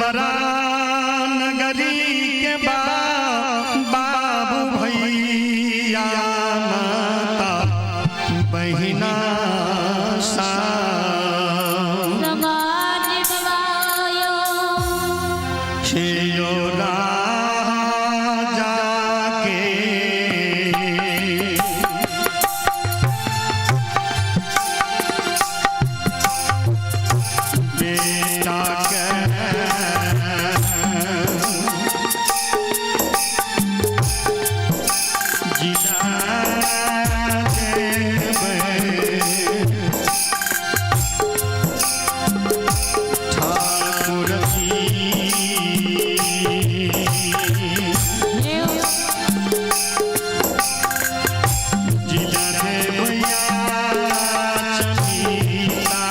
बड़ा नगरी के बाबू भैया माता बहिना सा समाज बवायो छियो राजा के बेटा के जिला देबै ठाकुर जी जिला देवैया चमीता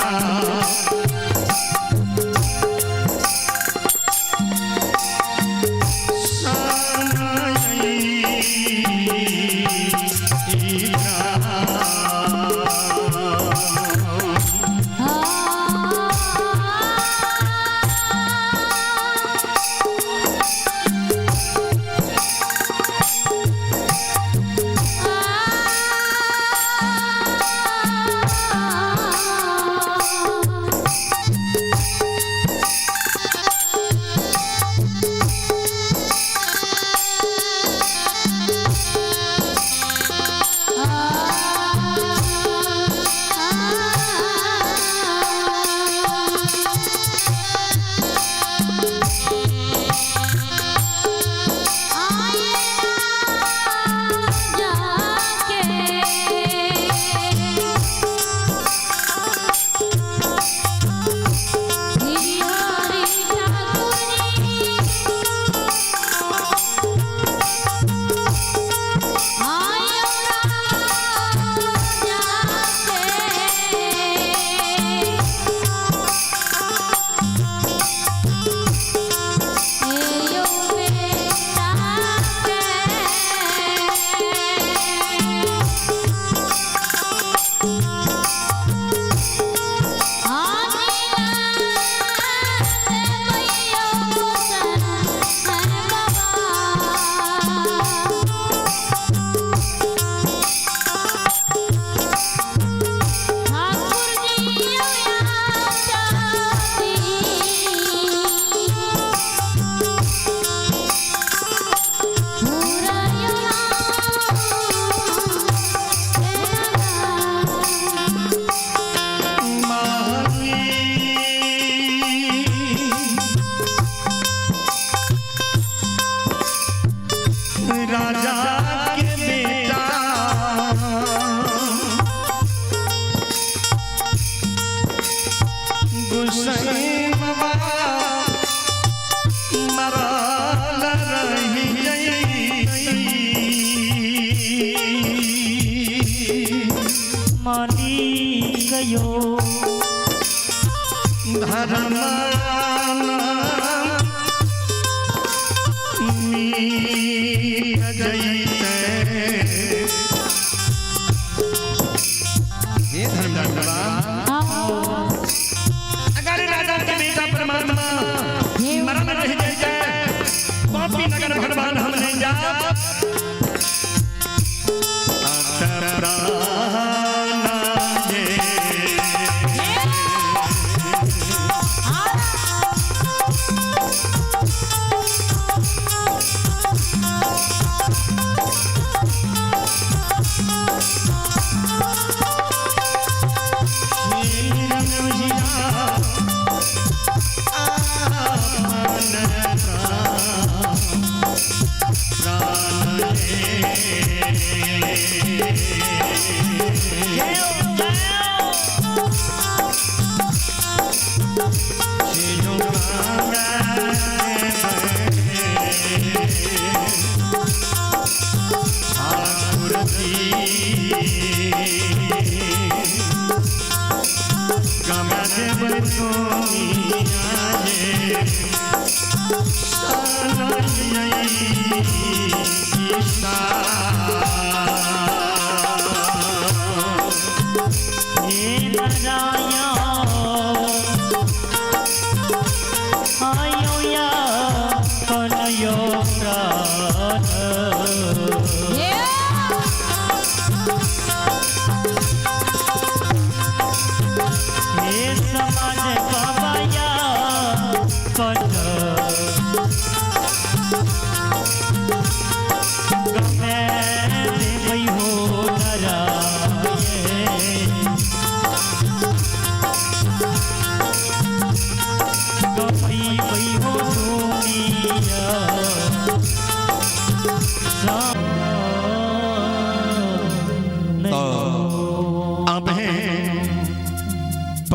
राजा के बेटा गुस्सैन बाबा मरल रही मालिक यो धर्म हे धर्मराज बाबा, अगर राजा के बेटा परमात्मा मरल रह जाए पापी नगर भगवान हम नहीं जा प्राण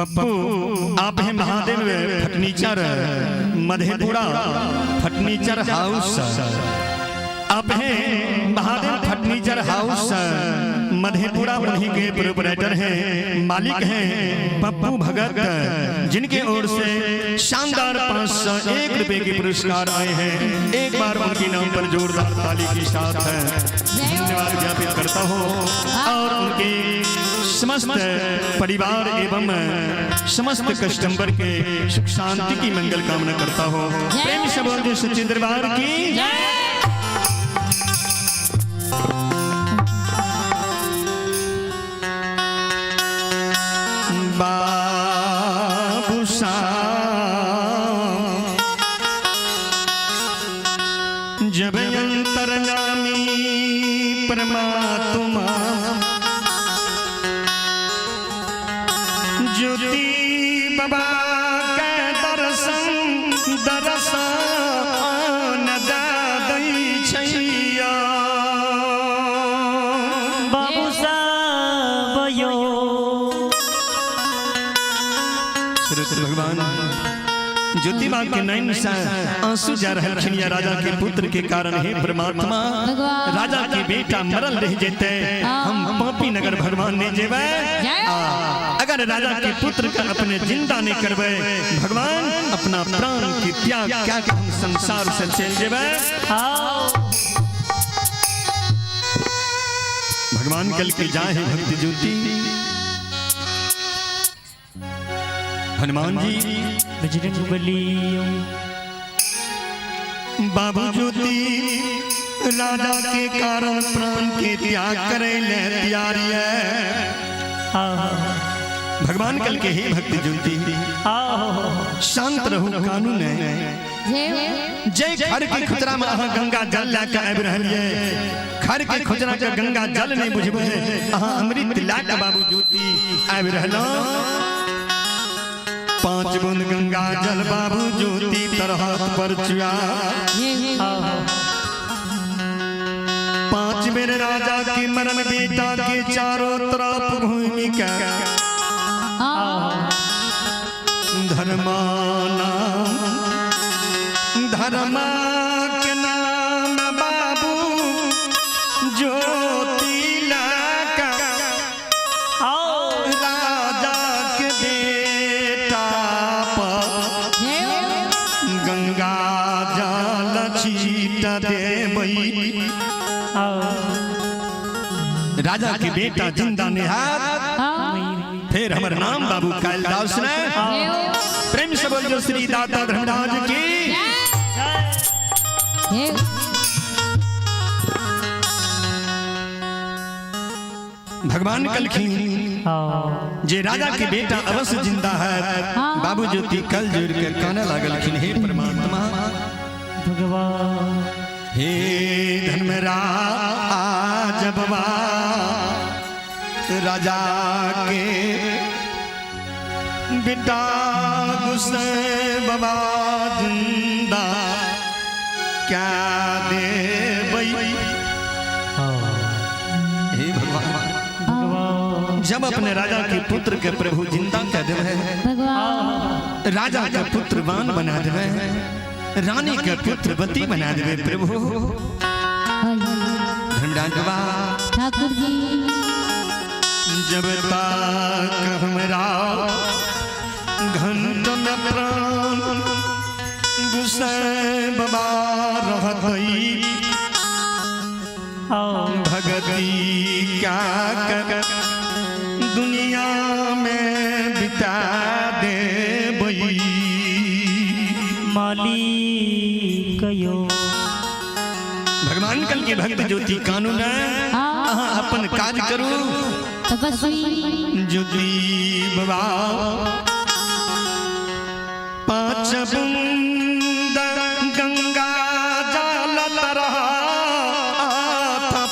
पप्पू आप हैं Mahadev furniture Madhepura furniture house. आप हैं महादेव फर्नीचर हाउस मधेपुरा, उन्हीं के प्रोपराइटर हैं, मालिक हैं पप्पू भगत, जिनके ओर से शानदार 501 रुपए के पुरस्कार आए हैं। एक बार उनके नाम पर जोरदार ताली के साथ धन्यवाद ज्ञापित करता हूँ और उनके समस्त परिवार एवं समस्त कस्टमर के सुख शांति की मंगल कामना करता हूँ। प्रेम से बोल दे सच्चे दरबार की। बाबू साहब जब अंतर्यामी परमात्मा ज्योति बाबा के दर्शन दर्शन दै छैया। बाबू साहब यो। श्रोत भगवान ज्योतिबा के नैन से आंसू जा रहलखिन या राजा के पुत्र के कारण। हे परमात्मा, राजा के बेटा मरल रह जेते, हम पापी नगर भगवान नहीं जेबै। आ, अगर राजा के पुत्र के अपने जिंदा नहीं करबै भगवान, अपना प्राण के त्याग क्या के हम संसार से चल जेबै। आओ। भगवान कल के जाए भक्ति ज्योति हनुमान जी। बजरंग बली। बाबू ज्योति राजा के कारण प्राण के त्याग करे ले तैयार है। आओ। भगवान कल के हे भक्ति ज्योति, आओ। शांत रहू। कानून है जय खर के खुचरा में अहाँ गंगा जल लए के आबि रहल ये, खर के खुचरा के गंगा जल नहीं बुझबै, अहाँ अमृत लए के बाबू ज्योति आबि रहलहुँ। 5 बूंद गंगा जल बाबू ज्योति तरहत पर चुआ, आओ। 5 बेर राजा के मरण बेटा के चारों तरफ घूमि के धर्माना धर्मा के नाम बाबू ज्योति लाका आओ। राजा के बेटा पर गंगा जल छीट देबै। आओ। राजा के बेटा जिंदा निहार, फिर हमर नाम बाबू कालिदास ने। प्रेम से बोल जो श्री दाता धर्मराज की। भगवान कलखी आओ। जे राजा के बेटा अवश्य जिंदा है। बाबू ज्योति कल जोड़ के काने लागलखिन, हे परमात्मा भगवान, हे धर्मराज बाबा, राजा के बेटा गुस्से बाबा जिंदा क्या देबै। आओ। हे भगवान, भगवान, जब अपने राजा के पुत्र के प्रभु जिंदा कह देवे, भगवान, राजा का पुत्र वान बना देवे, रानी का पुत्र वती बना देवे प्रभु धर्मराज बाबा। ठाकुर जी, जब तक हमरा घंट में प्राण गुस्से बाबा रहतई, आओ। भगती क्या कर दुनिया में बिता देबई। मालिक यो। भगवान कल के भक्त ज्योति कानून अहाँ अपन काज करू। तपस्वी। ज्योति बाबा 5 बूंद गंगा जल तरह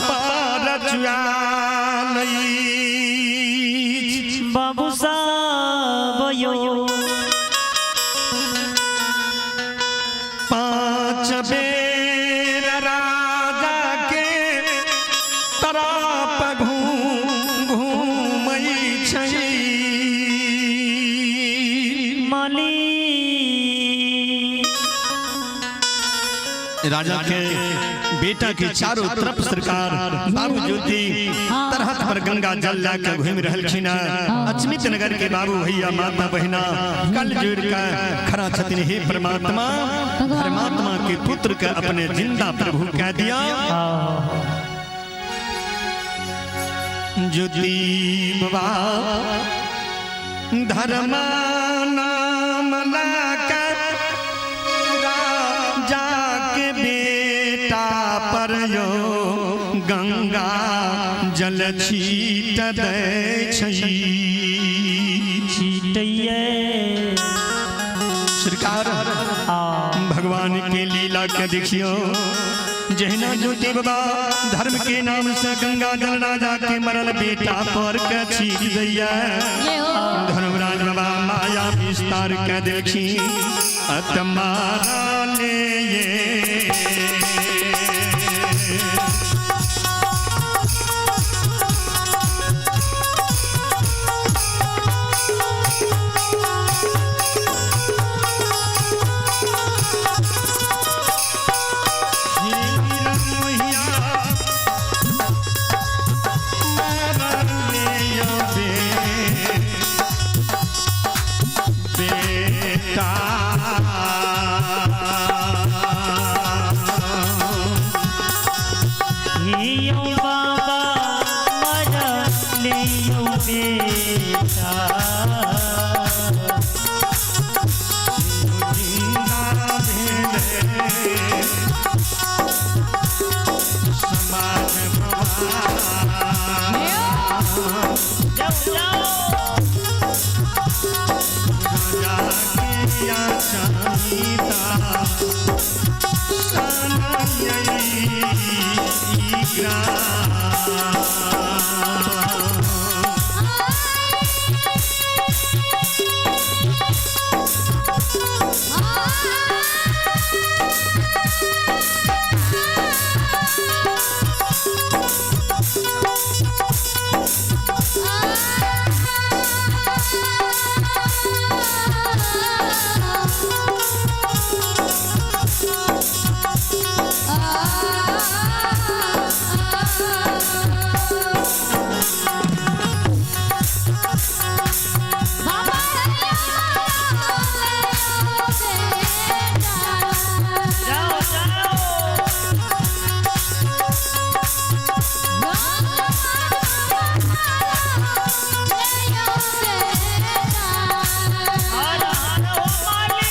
पर चुआलई। बाबू साहब यो। 5 बेर राजा के तरफ घूम घूमै छै। राजा के बेटा के चारों तरफ सरकार बाबू ज्योति तरहत पर गंगा जल लाके घूम रहलखिन। अचमित नगर के बाबू भैया माता बहिना कल जुड़ के खड़ा छथिन। हे परमात्मा, धर्मात्मा के पुत्र के अपने जिंदा प्रभु कह दिया। ज्योति बाबा धर्मा नाम लाके राजा के बेटा पर यो गंगा जल छीट दै छै। छीटैये। सरकार भगवान के लीला के देखियो, जहिना ज्योति बाबा धर्म के नाम से गंगा जल राजा के मरल बेटा पर के छीट दैया, धर्मराज बाबा माया विस्तार के देखी अतमारा ले ये। हियो बाबा मर लियो बेटा। जाओ जाओ। जाओ जाओ। हर हर हो माली।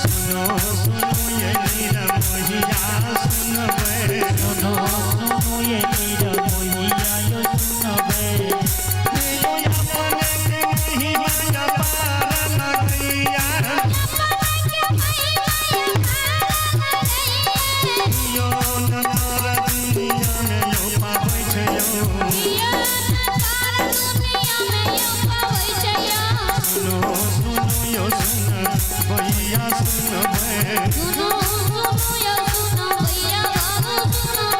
सुनो सुनो ये नीरा मोहिया यो सुनबे। सुनो सुनो यो सुनो भैया बाबू सुनो।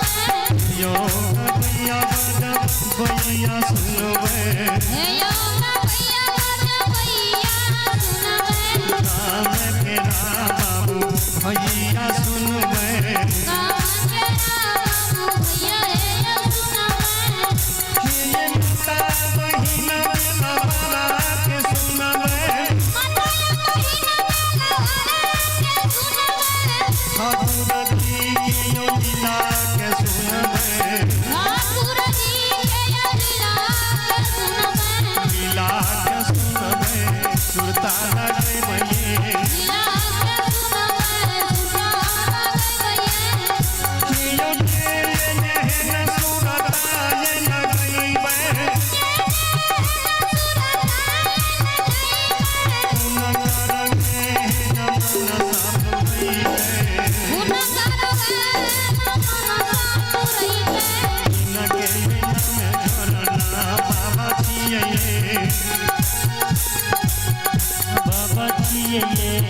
छियै।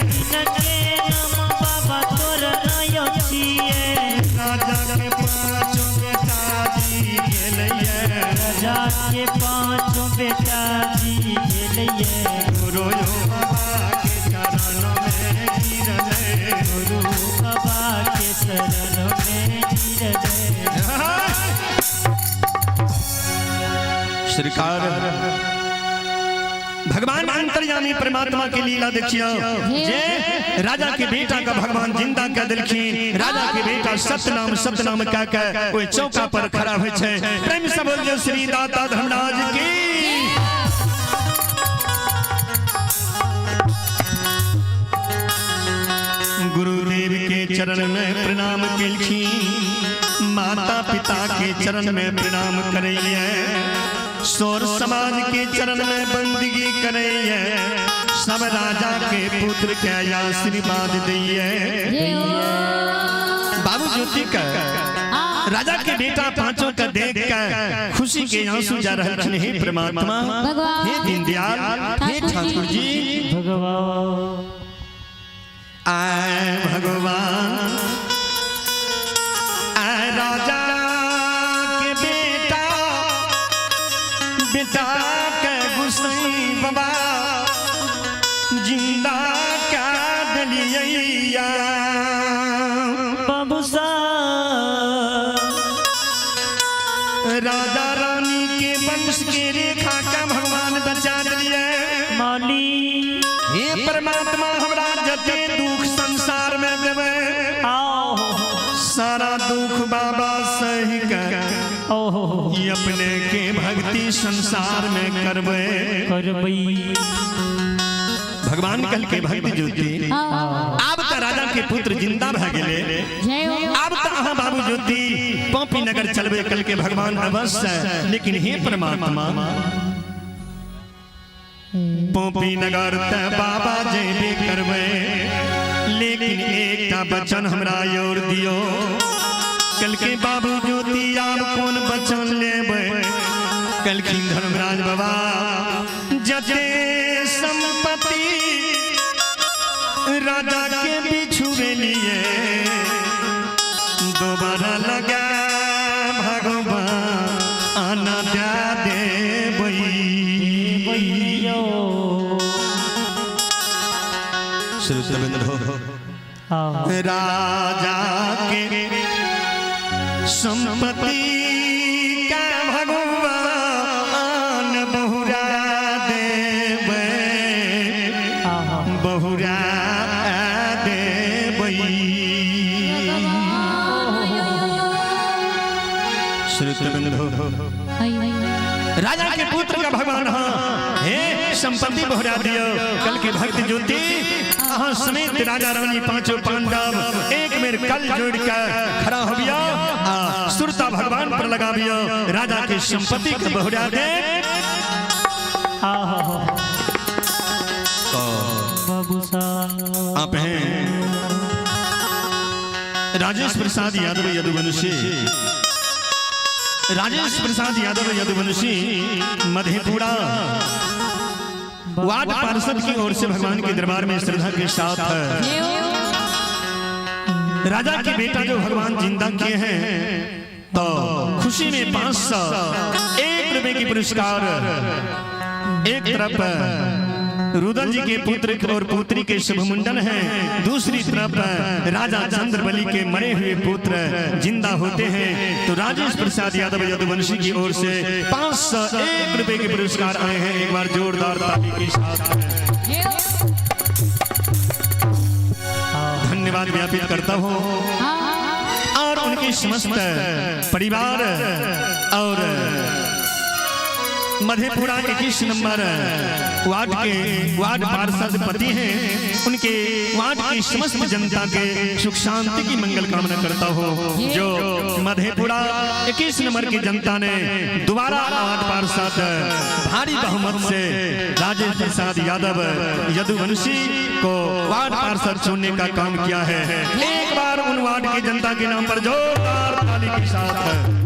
दिनके नाम बाबा तोर नयो छियै। राजा के पाँचों बेटा जी गेलैये। राजा के पाँचों बेटा जी गेलैये। गुरु बाबा के चरण में गिरलै। गुरु बाबा के शरण में गिरलै। श्रीकार भगवान अंतर्यामी परमात्मा के लीला देखियो जे राजा के बेटा का भगवान जिंदा कर दिलखिन। राजा के बेटा सतनाम सतनाम कह के ओहि चौका पर खड़ा होइ छै। प्रेम से बोल श्री दाता धर्मराज की। गुरुदेव के चरण में प्रणाम केलखिन, माता पिता के चरण में प्रणाम करैये, सौर समाज के चरण में बंदगी करैये, सब राजा के पुत्र के आशीर्वाद दैये। बाबू ज्योति का राजा के बेटा पांचों का देख कर खुशी के आंसू जा रहे हे परमात्मा, हे दीनदयाल, हे ठाकुर जी भगवान आए भगवान आए राजा के बेटा बेटा के गुस्सई बाबा जिंदा का दलिया। बाबू सा राजा रानी के वंश के रेखा का भगवान बचा दिए। माली हे परमात्मा हमरा जते दुख संसार में देवे आओ सारा दुख बाबा सही कर ओहो ये अपने के भक्ति संसार में करबे करबई। भगवान कल के भक्ति ज्योति आब त राजा के पुत्र जिंदा भए गेले। आब त अहाँ बाबू ज्योति पौपी नगर चलबे कल के भगवान अवश्य, लेकिन हे परमात्मा पौपी नगर त बाबा जेबे करबे, लेकिन एकटा वचन हमरा और दियो। कल के बाबू ज्योति आब कोन वचन लेबै? कलखिन धर्मराज बाबा जते संपत्ति राजा के बिछुए लिए दोबारा लगा भगवान आना दे देबै। राजा के संपत्ति का भगवान बहुरा देबै, बहुरा देबै। राजा के पुत्र का भगवान हे संपत्ति बहुरा दियो। कल के भक्त ज्योति अहाँ समेत राजा रानी पांचों पांडव एक मेर कल जोड़ कर खड़ा हो गया, सुरता भगवान पर लगा दियो, राजा के संपत्ति के बहुरा दे। आप हैं राजेश प्रसाद यादव यदुवंशी, राजेश प्रसाद यादव यदुवंशी मधेपुरा वार्ड पार्षद की ओर से भगवान के दरबार में श्रद्धा के साथ राजा के बेटा जो भगवान जिंदा किए हैं तो खुशी में 501 रुपए की पुरस्कार। एक तरफ रुदल जी के पुत्र और पुत्री के शुभ मुंडन है, दूसरी तरफ राजा चंद्रबली के मरे हुए पुत्र जिंदा होते हैं। तो राजेश प्रसाद यादव यदुवंशी की ओर से 501 रुपए के पुरस्कार आए हैं। एक बार जोरदार ताली के साथ धन्यवाद ज्ञापित करता हूँ और उनके समस्त परिवार और मधेपुरा 21 नंबर वार्ड के वार्ड पार्षद पति हैं, उनके वार्ड की समस्त जनता के सुख शांति की मंगल कामना करता हूँ। जो मधेपुरा 21 नंबर की जनता ने दोबारा वार्ड पार्षद भारी बहुमत से राजेश प्रसाद यादव यदुवंशी को वार्ड पार्षद चुनने का काम किया है। एक बार उन वार्ड की जनता के नाम पर जोरदार ताली के साथ।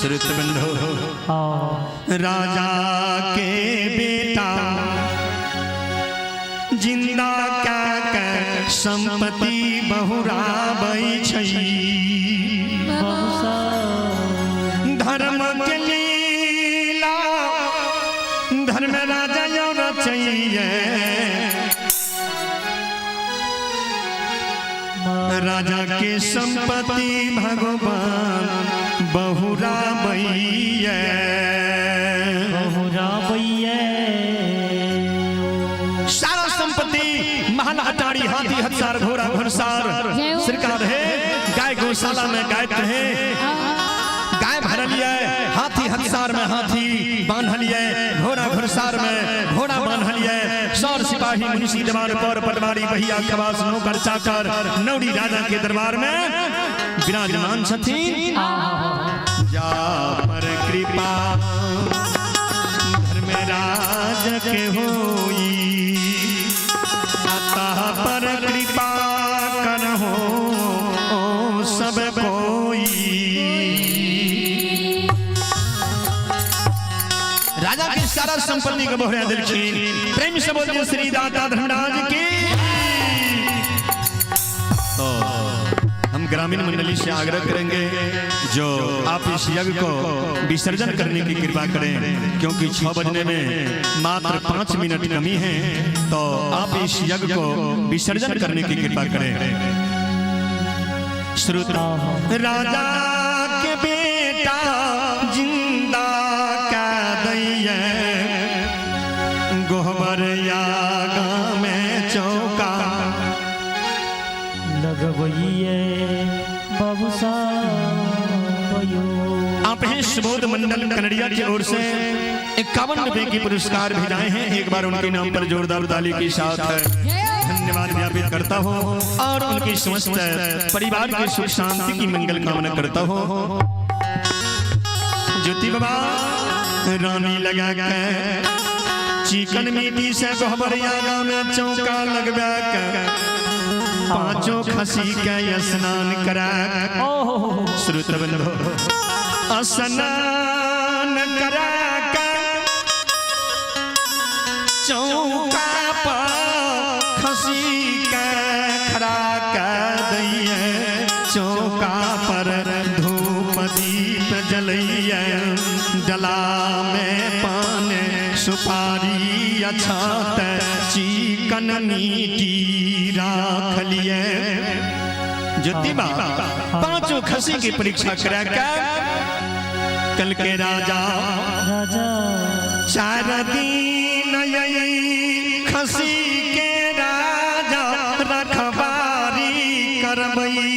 श्रुत बंधु, राजा के बेटा जिंदा क्या के संपत्ति बहुराबै छै। धर्म के लीला धर्म राजा यो रचैये, राजा के संपत्ति भगवान बहुराबैये। बहुराबैये। सारा संपत्ति महल अटारी हाथी हथसार घोड़ा घुड़सार सरकार है, गाय गौशाला में गाय रहे, गाय भरलिए, हाथी हथसार में हाथी बांधलिए, घोड़ा घुड़सार में घोड़ा बांधलिए, सौर सिपाही मुंशी दीवार पर पटवारी बहिया खवास नौकर चाकर नौरी राजा के दरबार में विराजमान छथिन। जा पर कृपा धर्मराज के होई, अतः पर कृपा करहो ओ सब कोई। राजा के सारा संपत्ति के बोहरा दिलखिन। प्रेम से बोलिए श्री दाता धर्मराज की। तो हम ग्रामीण मंडली से आग्रह करेंगे जो आप इस यज्ञ को विसर्जन करने की कृपा करें, क्योंकि 6 बजने में मात्र 5 मिनट कमी है, तो आप इस यज्ञ को विसर्जन करने की कृपा करें। श्रुत राजा के बेटा जिंदा का दैये, गोबर यागा में चौका लगबैये बाबू साहब। आप हैं सुबोध मंडल कनड़िया की ओर से 51 रुपए की पुरस्कार भेजाए हैं। एक बार उनके नाम पर जोरदार ताली के साथ धन्यवाद ज्ञापित करता हूँ और उनकी समस्त परिवार की सुख शांति की मंगल कामना करता हूँ। ज्योति बाबा रानी लगा के चिकन मीटी से गोबरिया में चौका लगवा के पांचों खसी के स्नान करा। श्रुत बंधु स्नान करा के चौका पर खसी के खड़ा कर दैये, चौका पर धूप दीप जलैये, डला में पान सुपारी अछत चिकन मीटी राख लिए। ज्योति बाबा पांचों खसी की परीक्षा करा के कल के राजा 4 दिन यही खसी के राजा रखवारी करबई,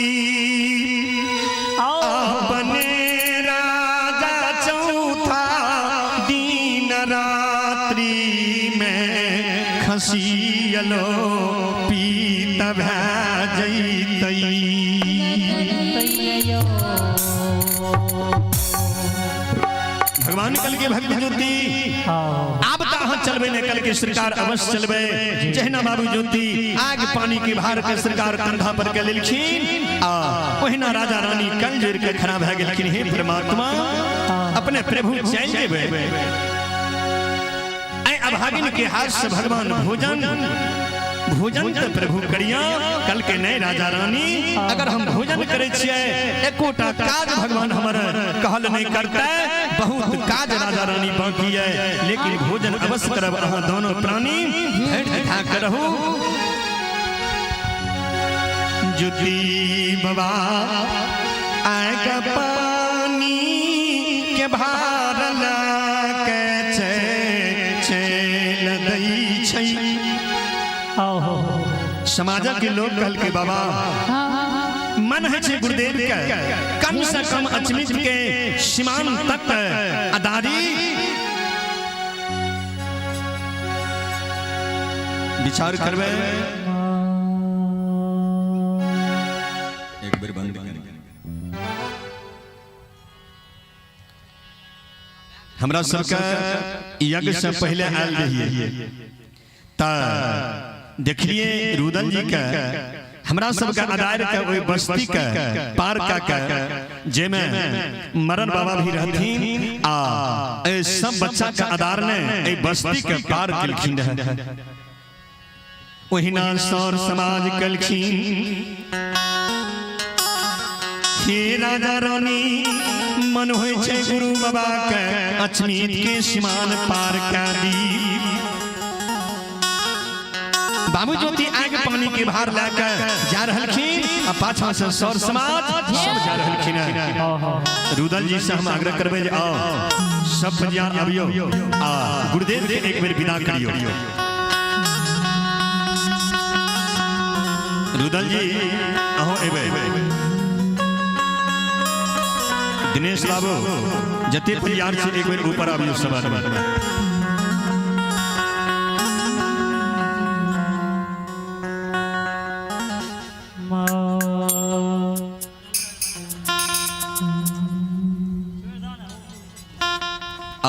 अपने राजा चौथा दिन रात्रि में खसियलो पीत भै जैतई। भगवान कल के भक्त ज्योति आब त अहाँ चलबे ने, कल के सरकार अवश्य चलबे। जहिना बाबू ज्योति आग पानी के भार के सरकार कंधा पर के लेलखिन, आ ओहिना राजा रानी कल जोड़ के खड़ा भए गेलखिन। हे परमात्मा अपने प्रभु चल जेबे। ऐ अभागिन के हाथ से भगवान भोजन भोजन तो प्रभु करिया। कल के नए राजा रानी अगर हम भोजन करे छियै एकोटा काज भगवान हमर कहल नहीं करते, बहुत काज राजा रानी बाकी है, लेकिन भोजन अवश्य करब अहाँ दोनों प्राणी भेंट खा के रहू। ज्योति बाबा आग पानी के भार के चल दै छै। समाज के लोग कहल के बाबा मन है छे गुरुदेव के कम से कम अचमित के सीमान तक अदारी विचार करबे। एक बेर बंद कर हमरा सबके यज्ञ से पहले आयल रहिए त देखलिए रुदल जी के हमरा सबके अदार के ओहि बस्ती के पार का के जेमे मरण बाबा भी रहथिन आ ए सब बच्चा के आधार ने ए बस्ती के पार केलखिन रहे। ओहिना सौर समाज केलखिन। हे राजा रानी मन होइ छै गुरु बाबा के अचमीत के सीमान पार कऽ दी। बाबू ज्योति आग पानी के भार लए के जा रहलखिन आ पाछा से सौर समाज सब जा रहलखिन। रुदल जी से हम आग्रह करबै जे आओ सब परिवार आबियो आ गुरुदेव के एक बेर विदा करियो। रुदल जी अहो एबै। दिनेश बाबू जते परिवार छै एक बेर ऊपर आबियो सब आदमी।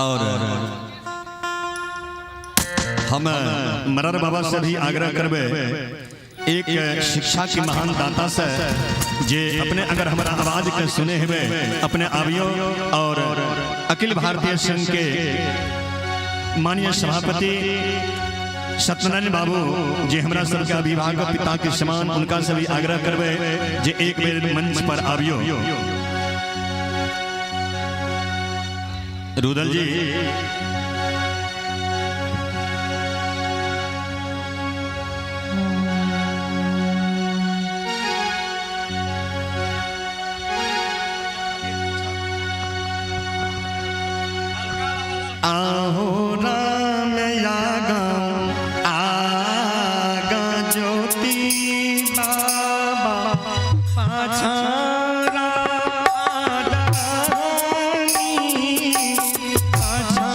और हम मरर बाबा से भी आग्रह करबे एक शिक्षा के महान दाता से जे अपने अगर हमारा आवाज के सुने हेबे अपने आबियो और अखिल भारतीय संघ के माननीय सभापति सत्यनारायण बाबू जे हमरा सबके अभिभावक पिता के समान उनका से भी आग्रह करबे जे एक बेर मंच पर आबियो। रुदल जी आहो राम यागा आगा ज्योति बाबा पाछा रानी पाछा।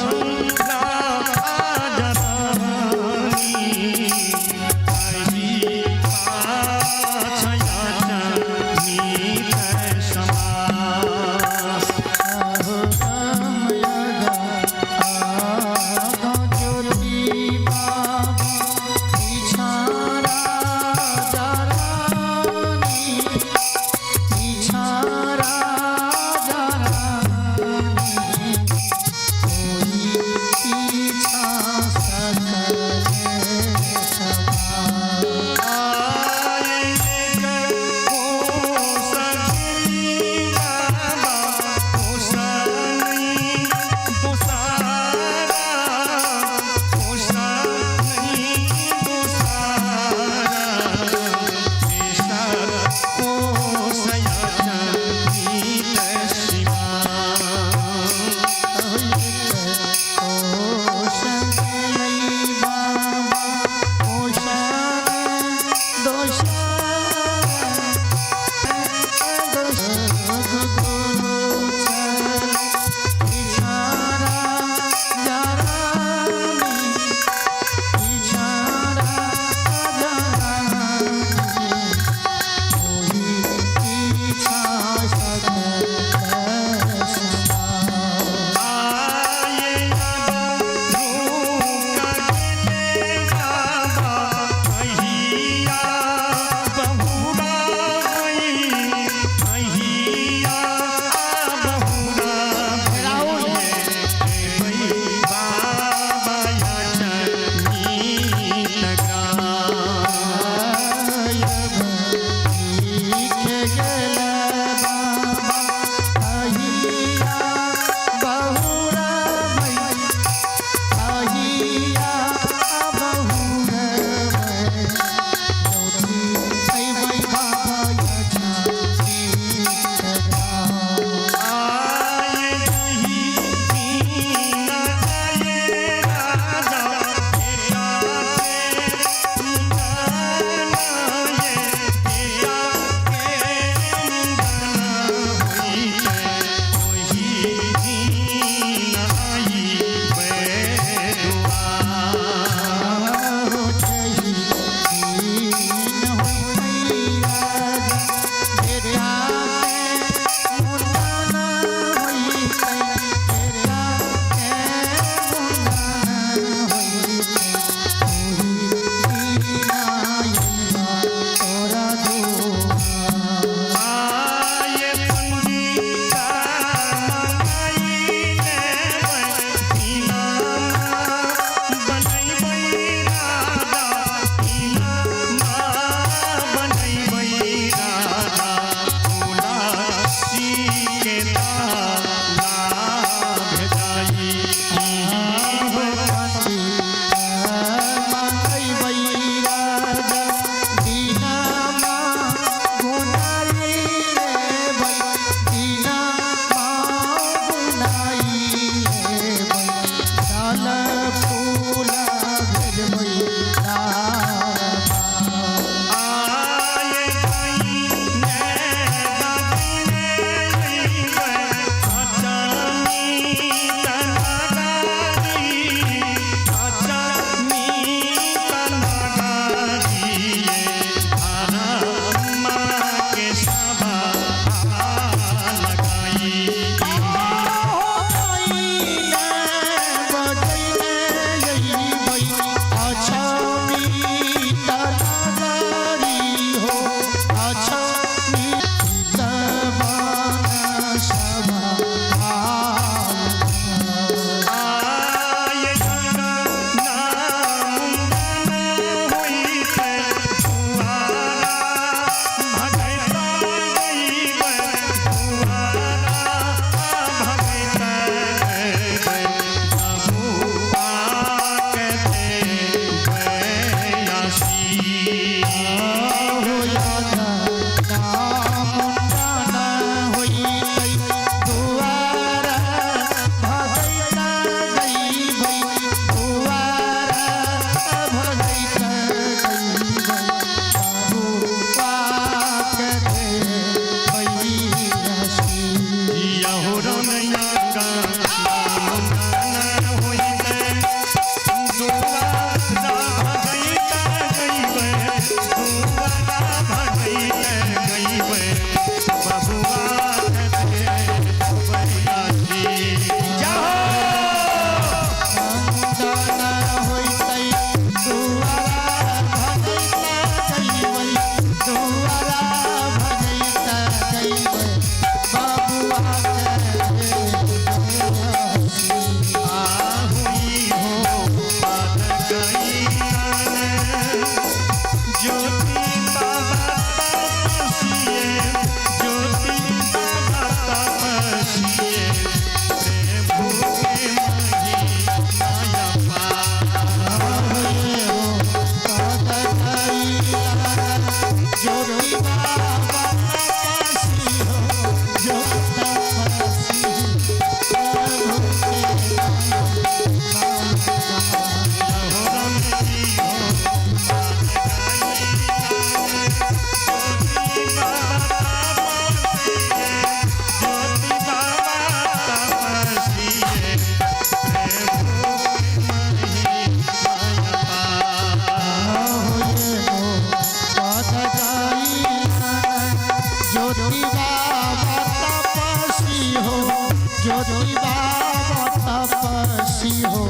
ज्योति बाबा तपस्वी हो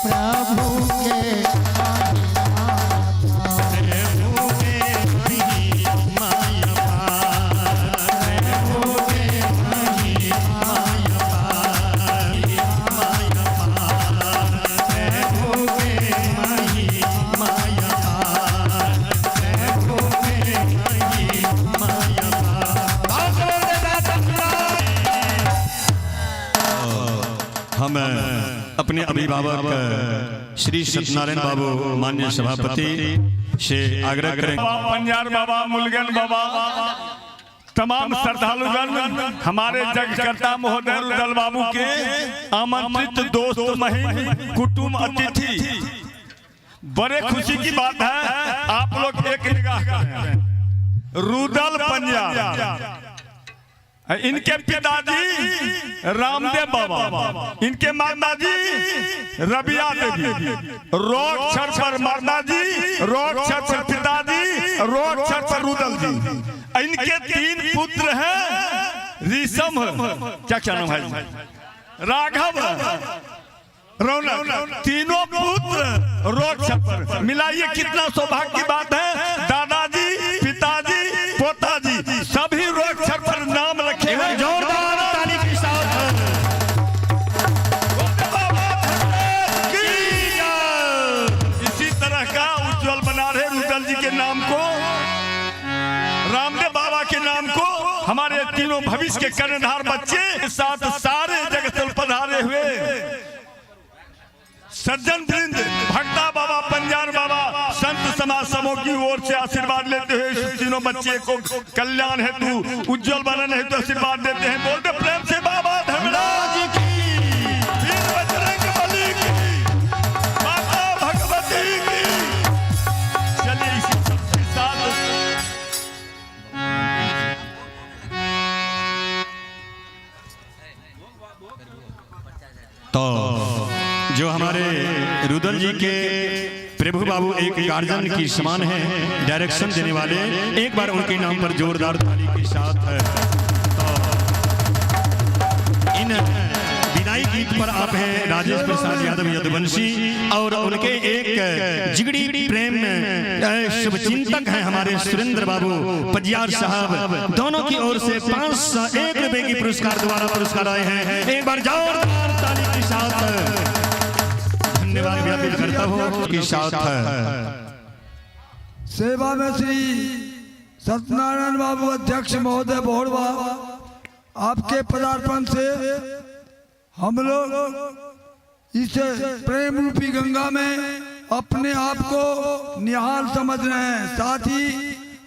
प्रभु के हम अपने अभिभावक श्री सत्यनारायण बाबू माननीय सभापति से आग्रह करें। बाबा पंजार बाबा, मुलगन बाबा, तमाम श्रद्धालुगण, हमारे जगकर्ता महोदय रुदल बाबू के आमंत्रित दोस्त महीन कुटुंब अतिथि, बड़े खुशी की बात है आप लोग एक निगाह करें। रुदल पंजार, इनके पिताजी रामदेव बाबा, इनके माताजी रबिया देवी, रोक्षर पर माताजी, रोक्षर पर पिताजी, रोक्षर पर रुदल जी। इनके 3 पुत्र हैं, ऋषभ, क्या क्या नाम है, राघव, रौनक, तीनों पुत्र रोक्षर पर। मिलाइए कितना सौभाग्य की बात है, दादाजी, पिताजी, पोताजी सभी रोक्षर पर नाम रखे हैं। जोरदार ताली के साथ इसी तरह का उज्जवल बना रहे रुदल जी के नाम को, रामदेव बाबा के नाम को, हमारे तीनों भविष्य के कर्णधार बच्चे के साथ सारे जगत पधारे हुए सज्जन वृंद, भक्ता बाबा, पंजार बाबा, संत समाज समूह की ओर से आशीर्वाद लेते हुए इस तीनों बच्चे को कल्याण हेतु, उज्जवल बनाने हेतु आशीर्वाद देते हैं। बोलते प्रेम से बाबा धर्मराज की, वीर बजरंग बली की, माता भगवती की। चलिए इसी सबके साथ तो जो हमारे रुदल जी के प्रभु बाबू एक गार्जियन की समान हैं, डायरेक्शन देने वाले, एक बार उनके नाम पर जोरदार ताली के साथ। तो इन विदाई गीत पर आप हैं राजेश प्रसाद यादव यदुवंशी और उनके एक जिगड़ी प्रेम शुभचिंतक हैं हमारे सुरेंद्र बाबू पजियार साहब, दोनों की ओर से 501 रुपए की पुरस्कार द्वारा पुरस्कार आए हैं। एक बार जोरदार ताली के साथ धन्यवाद ज्ञापित करता हूँ के साथ। सेवा में श्री सत्यनारायण बाबू अध्यक्ष महोदय बोहड़वा, आपके पदार्पण से हम लोग इस प्रेम रूपी गंगा में अपने आप को निहाल समझ रहे हैं। साथ ही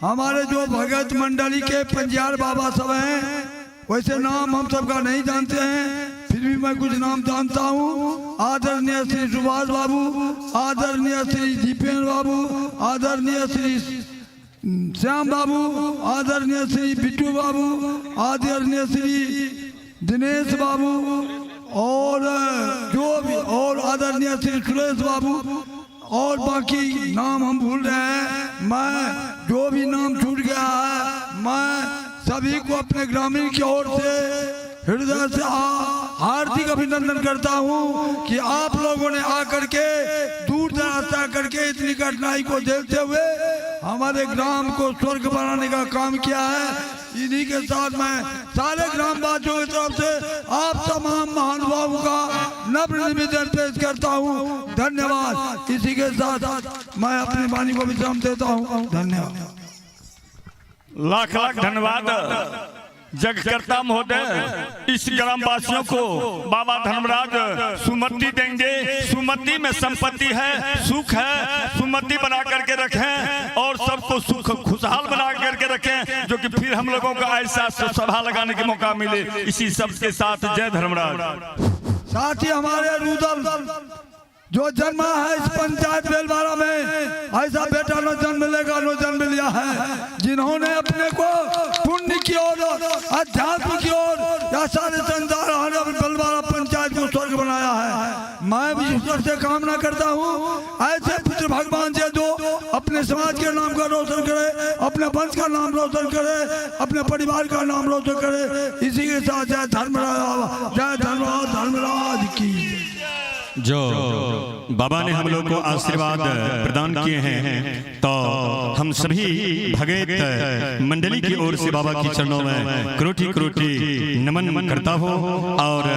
हमारे जो भगत मंडली के पंजियार बाबा सब हैं, वैसे नाम हम सबका नहीं जानते हैं, फिर भी मैं कुछ नाम जानता हूँ। आदरणीय श्री सुभाष बाबू, आदरणीय श्री दीपेंद्र बाबू, आदरणीय श्री श्याम बाबू, आदरणीय श्री बिट्टू बाबू, आदरणीय श्री दिनेश बाबू और जो भी, और आदरणीय श्री सुरेश बाबू, और बाकी नाम हम भूल रहे हैं। मैं जो भी नाम छूट गया है, मैं सभी को अपने ग्रामीण की ओर से हृदय से हार्दिक अभिनंदन करता हूं कि आप लोगों ने आकर के दूर दराज करके इतनी कठिनाई को झेलते हुए हमारे ग्राम को स्वर्ग बनाने का काम किया है। इन्हीं के साथ मैं सारे ग्रामवासियों की तरफ से आप तमाम महानुभावों का नम्र निवेदन पेश करता हूं। धन्यवाद। इसी के साथ मैं अपनी वाणी को विश्राम देता हूं। धन्यवाद। लाख लाख धन्यवाद जगकर्ता महोदय। इस ग्रामवासियों को बाबा धर्मराज सुमति देंगे। सुमति में संपत्ति है, सुख है। सुमति बना करके रखें और सबको सुख खुशहाल बना करके रखें, जो कि फिर हम लोगों को ऐसा सभा लगाने के मौका मिले। इसी सब के साथ जय धर्मराज। साथ ही हमारे रुदल जो जन्मा है इस पंचायत बेलवाड़ा में, ऐसा बेटा न जन्म लेगा न जन्म लिया है, जिन्होंने अपने को पुण्य की ओर, अध्यात्म की ओर या सारे संसार बेलवाड़ा पंचायत को स्वर्ग बनाया है। मैं भी ईश्वर से कामना करता हूँ ऐसे पुत्र भगवान से जो अपने समाज के नाम का रोशन करे, अपने वंश का नाम रोशन करे, अपने परिवार का नाम रोशन करे। इसी के साथ जय धर्मराज, जय जो बाबा ने हम लोग को आशीर्वाद प्रदान किए हैं, तो हम सभी भगत मंडली की ओर से बाबा के चरणों में क्रोटी क्रोटी नमन करता हो और